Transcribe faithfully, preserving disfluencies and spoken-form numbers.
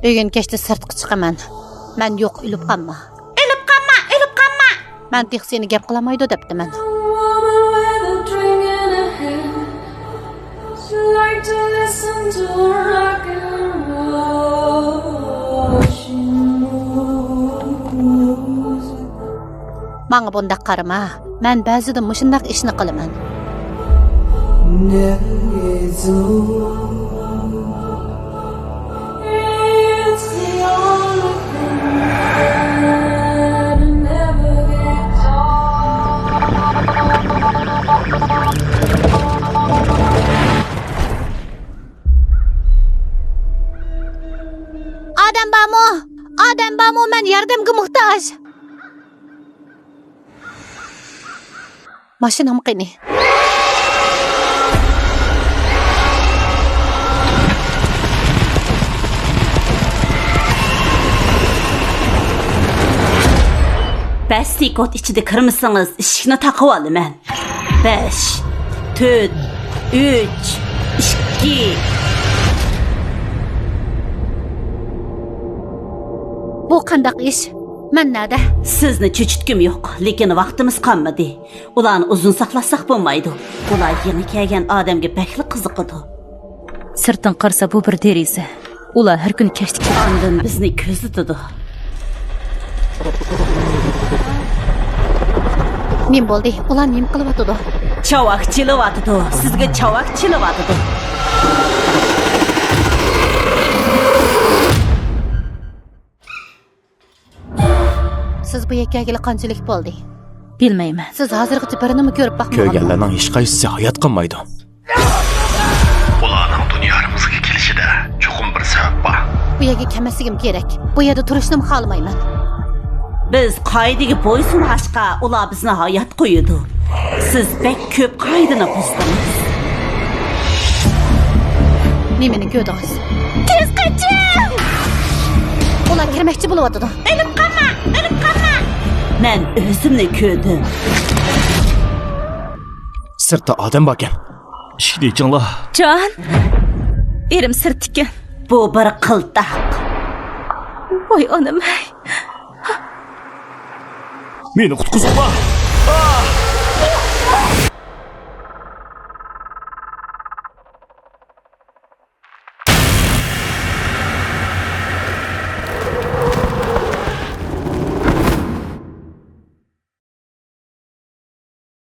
بۈگۈن كەچتە سىرتقا چىقىمەن. مەن يوق، ئۆلۈپ قالما. ئۆلۈپ قالما، ئۆلۈپ قالما! مەن تېخى سېنى گەپ قىلالمايدۇ دەپتىمەن. ماڭا بۇنداق قارىما. مەن بەزىدە مۇشۇنداق ئىشنى قىلىمەن. ئادەم بارمۇ؟ ئادەم بارمۇ؟ مەن ياردەمگە موھتاج. ماشىنام قېنى؟ بەش سېكۇنت ئىچىدە كىرمىسىڭىز، ئىشىكنى تاقىۋالىمەن. بەش، تۆت، ئۈچ، ئىككى. بۇ قانداق ئىش؟ مەن نەدە؟ سىزنى چۆچۈتكۈم يوق، لېكىن ۋاقتىمىز قالمىدى. ئۇلارنى ئۇزۇن ساقلاتساق بولمايدۇ. ئۇلار يېڭى كەلگەن ئادەمگە بەكلا قىزىقىدۇ. سىرتتىن قارىسا، بۇ بىر دېرىزە. ئۇلار ھەر كۈنى كەچتە كېلىدۇ. ئاندىن بىزنى كۆزىتىدۇ. نېمە بولدى؟ ئۇلار نېمە قىلىۋاتىدۇ؟ چاۋاك چېلىۋاتىدۇ. سىزگە چاۋاك چېلىۋاتىدۇ. سىز بۇ يەرگە كەلگىلى قانچىلىك بولدى؟ بىلمەيمەن. سىز ھازىرغىچە بىرىنىمۇ كۆرۈپ باقمىغانمۇ؟ كۆرگەنلەرنىڭ ھېچقايسىسى ھايات قالمايدۇ. ئۇلارنىڭ دۇنيامىزغا كېلىشىدە چوقۇم بىر سەۋەب بار. بۇ يەرگە كەلمەسلىكىم كېرەك. بۇ يەردە تۇرۇشنىمۇ خالىمايمەن. بىز قائىدىگە بويسۇنغاچقا، ئۇلار بىزنى ھايات قويىدۇ. سىز بەك كۆپ قائىدىنى بۇزدىڭىز. نېمىنى كۆردىڭىز؟ تېز قېچىڭ! ئۇلار كىرمەكچى بولۇۋاتىدۇ. ئۆلۈپ قالما! ئۆلۈپ قالما! مەن ئۆزۈمنى كۆردۈم. سىرتتا ئادەم باركەن. ئىشىكنى ئېچىڭلار. جان! ئېرىم سىرتتىكەن. بۇ بىر قىلتاق. ۋاي ئانام ھەي! مېنى قۇتقۇزۇڭلار!